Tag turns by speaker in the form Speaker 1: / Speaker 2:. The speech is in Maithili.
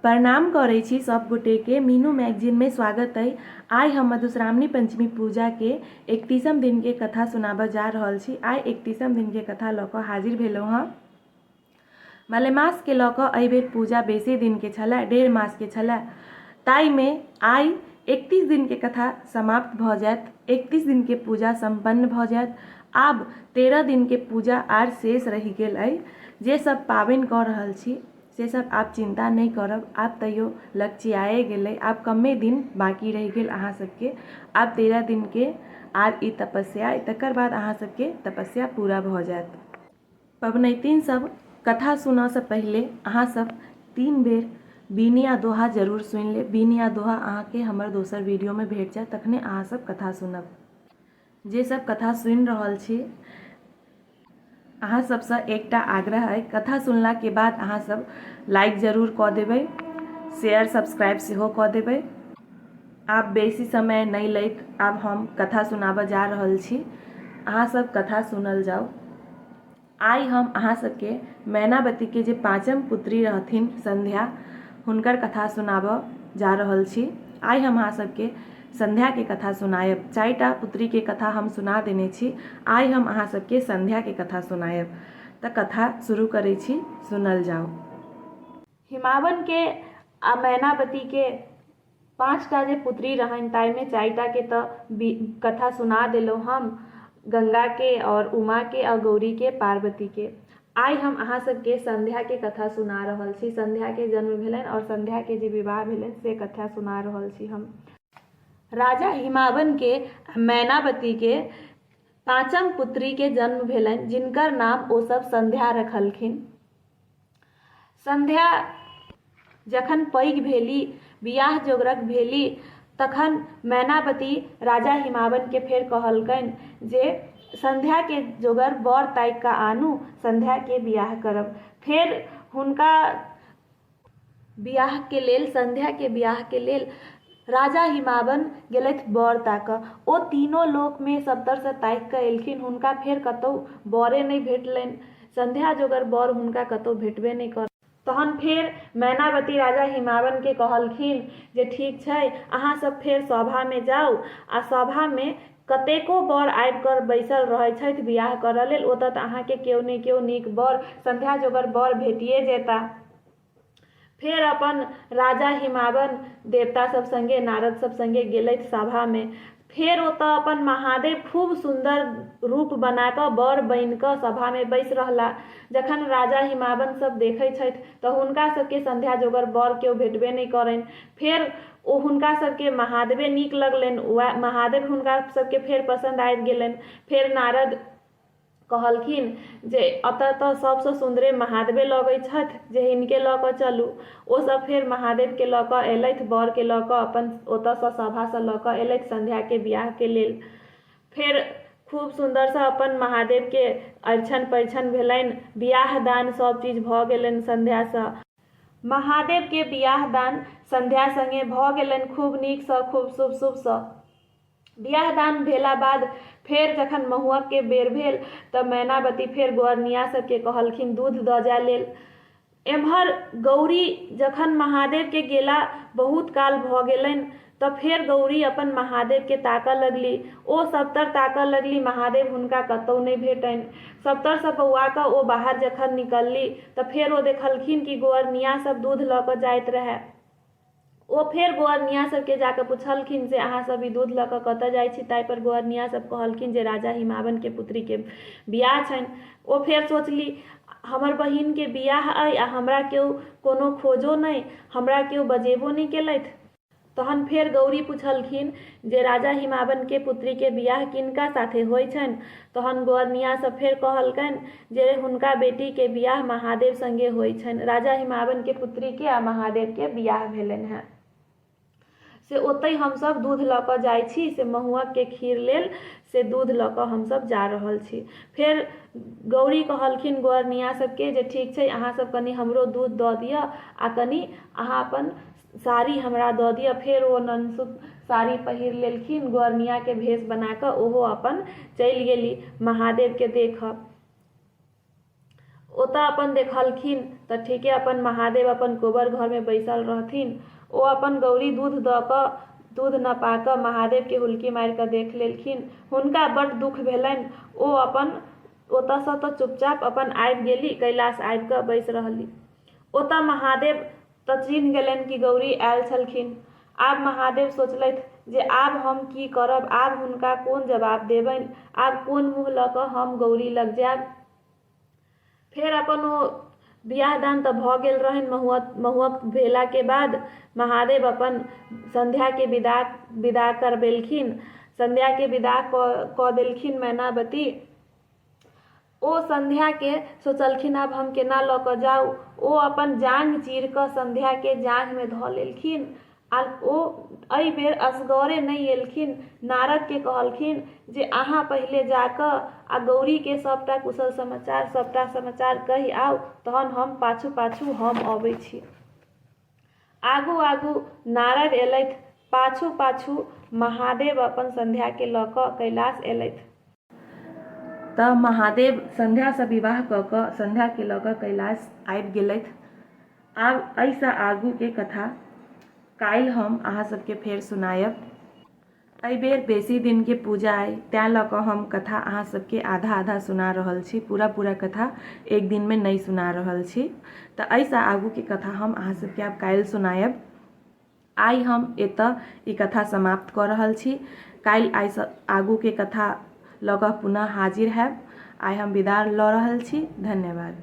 Speaker 1: प्रणाम करै छी सब गोटे के मीनू मैगजीन में स्वागत अइ। आइ हम मधुश्रावणी पंचमी पूजा के एकतीसम दिन के कथा सुनाबऽ जा रहल छी। आइ एकतीसम दिन के कथा लऽ कऽ हाजिर भेलहुँ हँ। मलेमास के लऽ कऽ एहि बेर पूजा बेसी दिन के छलए, डेढ़ मास के छलए। ताहिमे आइ 31 दिन के कथा समाप्त भऽ जायत, 31 दिन के पूजा सम्पन्न भऽ जायत। आब 13 दिन के पूजा आर शेष रहि गेल अइ। जे सब पाबनि कऽ रहल छी से सब आब चिन्ता नहि करब, आब तैयो लगचियाए गेलै, आब कमे दिन बाँकी रहि गेल अहाँ सबके। आब 13 दिन के आर ई तपस्या अइ, तकर बाद अहाँ सबके तपस्या पूरा भऽ जायत। पबनैतिन सब कथा सुनऽसँ पहिले अहाँ सब 3 बेर बीनी आ दोहा जरूर सुनि लेब। बीनी आ दोहा अहाँके हमर दोसर वीडियोमे भेट जायत, तखने अहाँ सब कथा सुनब। जे सब कथा सुनि रहल छी अहाँ सबसँ एकटा आग्रह अइ, कथा सुनलाके बाद अहाँ सब लाइक जरूर कऽ देबै, शेयर सब्सक्राइब सेहो कऽ देबै। आब बेसी समय नहि लैत आब हम कथा सुनाबऽ जा रहल छी, अहाँ सब कथा सुनल जाउ। आइ हम अहाँ सबके मैनावतीके जे पाँचम पुत्री रहथिन संध्या, हुनकर कथा सुनाबऽ जा रहल छी। आइ हम अहाँ सबके संध्याके कथा सुनायब। 4टा पुत्रीके कथा हम सुना देने छी, आइ हम अहाँ सबके संध्याके कथा सुनायब। तऽ कथा शुरू करै छी, सुनल जाउ। हिमावनके आ मैनावतीके 5टा जे पुत्री रहनि ताहिमे 4टाके तऽ कथा सुना देलहुँ हम, गंगाके आओर उमाके आओर गौरीके पार्वतीके। आइ हम अहाँ सबके संध्याके कथा सुना रहल छी। संध्याके जन्म भेलनि आओर संध्याके जे विवाह भेलनि से कथा सुना रहल छी हम। राजा हिमावनके मैनावतीके पाँचम पुत्रीके जन्म भेलनि, जिनकर नाम ओ सब संध्या रखलखिन। संध्या जखन पैघ भेली, बियाह जोगरक भेली, तखन मैनावती राजा हिमावनके फेर कहलकनि जे संध्याके जोगर वर ताकि कऽ आनू, संध्याके बियाह करब। फेर हुनका बियाहके लेल, संध्याके बियाहके लेल राजा हिमावन गेलथि वर ताकऽ। ओ तीनो लोकमे सबतरसँ ताकि कऽ एलखिन, हुनका फेर कतहु वरे नहि भेटलनि। संध्या जोगर वर हुनका कतहु भेटबे नहि करल। तहन फेर मैनावती राजा हिमावनके कहलखिन जे ठीक छै, अहाँ सब फेर सभामे जाउ आ सभामे कतेको वर आबि कऽ बैसल रहै छथि बियाह करऽ लेल, ओतऽ तऽ अहाँके केओ ने केओ नीक वर, संध्या जोगर वर भेटिए जेता। फेर अपन राजा हिमावन देवता सब संगे, नारद सब संगे गेलथि सभामे। फेर ओतऽ अपन महादेव खूब सुन्दर रूप बना कऽ वर बनि कऽ सभामे बैस रहला। जखन राजा हिमावन सब देखै छथि तऽ हुनका सबके संध्या जोगर वर केओ भेटबे नहि करनि। फेर ओ हुनका सबके महादेवे नीक लगलनि, वएह महादेव हुनका सबके फेर पसन्द आबि गेलनि। फेर नारद कहलखिन जे एतऽ तऽ सबसँ सुन्दरे महादेवे लगै छथि जे हिनके लऽ कऽ चलू। ओ सब फेर महादेवके लऽ कऽ एलथि, वरके लऽ कऽ अपन ओतऽसँ सभासँ लऽ कऽ एलथि संध्याके बियाहके लेल। फेर खूब सुन्दरसँ अपन महादेवके अरिछन परिछन भेलनि, बियाह दान सब चीज भऽ गेलनि संध्यासँ। महादेवके बियाह दान संध्या सङ्गे भऽ गेलनि खूब नीकसँ, खूब शुभ शुभसँ। बियाह दान भेला बाद फेर जखन महुअकके बेर भेल तऽ मैनावती फेर गोअरनिया सबके कहलखिन दूध दऽ जाय लेल। एम्हर गौरी जखन महादेवके गेला बहुत काल भऽ गेलनि तऽ फेर गौरी अपन महादेवके ताकऽ लगली। ओ सबतर ताकऽ लगली, महादेव हुनका कतहु नहि भेटनि। सबतरसँ बौआ कऽ ओ बाहर जखन निकलली तऽ फेर ओ देखलखिन कि गोअरनिया सब दूध लऽ कऽ जाइत रहए। ओ फेर गोअरनिया सबके जाकऽ पुछलखिन जे अहाँ सब ई दूध लऽ कऽ कतऽ जाइ छी? ताहिपर गोअरनिया सब कहलखिन जे राजा हिमावनके पुत्रीके बियाह छनि। ओ फेर सोचली हमर बहिनके बियाह अइ आ हमरा केओ कोनो खोजो नहि, हमरा केओ बजेबो नहि केलथि। तहन फेर गौरी पुछलखिन जे राजा हिमावनके पुत्रीके बियाह किनका साथे होइ छनि? तहन गोअरनिया सब फेर कहलकनि जे हुनका बेटीके बियाह महादेव संगे होइ छनि। राजा हिमावनके पुत्रीके आ महादेवके बियाह भेलनि हेँ। से ओतहि हमसब दूध लऽ कऽ जाइ छी, से महुअकके खीर लेल से दूध लऽ कऽ हमसब जा रहल छी। फेर गौरी कहलखिन गोअरनिया सबके जे ठीक छै, अहाँ सब कनि हमरो दूध दऽ दिअ आ कनि अहाँ अपन साड़ी हमरा दऽ दिअ। फेर ओ ननसुख साड़ी पहिर लेलखिन, गोअरनियाके भेष बना कऽ ओहो अपन चलि गेली महादेवके देखऽ। ओतऽ अपन देखलखिन तऽ ठीके अपन महादेव अपन कोबर घरमे बैसल रहथिन। ओ अपन गौरी दूध दऽ कऽ दूध नपा कऽ महादेवके हुलकी मारि कऽ देख लेलखिन। हुनका बड्ड दुःख भेलनि। ओ अपन ओतऽसँ तऽ चुपचाप अपन आबि गेली, कैलाश आबि कऽ बैसि रहली। ओतऽ महादेव तऽ चिन्ह गेलनि कि गौरी आयल छलखिन। आब महादेव सोचलथि जे आब हम की करब, आब हुनका कोन जवाब देबनि, आब कोन मुँह लऽ कऽ हम गौरी लग जायब। फेर अपन ओ बियाह दान तऽ भऽ गेल रहनि महुअक महुअक भेलाके बाद महादेव अपन सन्ध्याके विदा विदा करबेलखिन। सन्ध्याके विदा कऽ देलखिन मैनावती। ओ सन्ध्याके सोचलखिन आब हम केना लऽ कऽ जाउ। ओ अपन जाँघ चीर कऽ सन्ध्याके जाँघमे धऽ लेलखिन आ ओ एहि बेर असगरे नहि एलखिन। नारदके कहलखिन जे अहाँ पहिले जा कऽ आ गौरीके सभटा कुशल समाचार सभटा समाचार कहि आउ, तहन हम पाछू पाछू हम अबै छी। आगू आगू नारद एलथि, पाछू पाछू महादेव अपन सन्ध्याके लऽ कऽ कैलाश एलथि। तऽ महादेव सन्ध्यासँ विवाह कऽ कऽ सन्ध्याके लऽ कऽ कैलाश आबि गेलथि। आब एहिसँ आगूके कथा काल्हि हम अहाँ सबके फेर सुनायब। एहि बेर बेसी दिनके पूजा अइ तैँ लऽ कऽ हम कथा अहाँ सबके आधा आधा सुना रहल छी, पूरा पूरा कथा एक दिनमे नहि सुना रहल छी। तऽ एहिसँ आगूके कथा हम अहाँ सबके आब काल्हि सुनायब। आइ हम एतऽ ई कथा समाप्त कऽ रहल छी। काल्हि आइसँ आगूके कथा लऽ कऽ पुनः हाजिर हैब। आइ हम विदा लऽ रहल छी। धन्यवाद।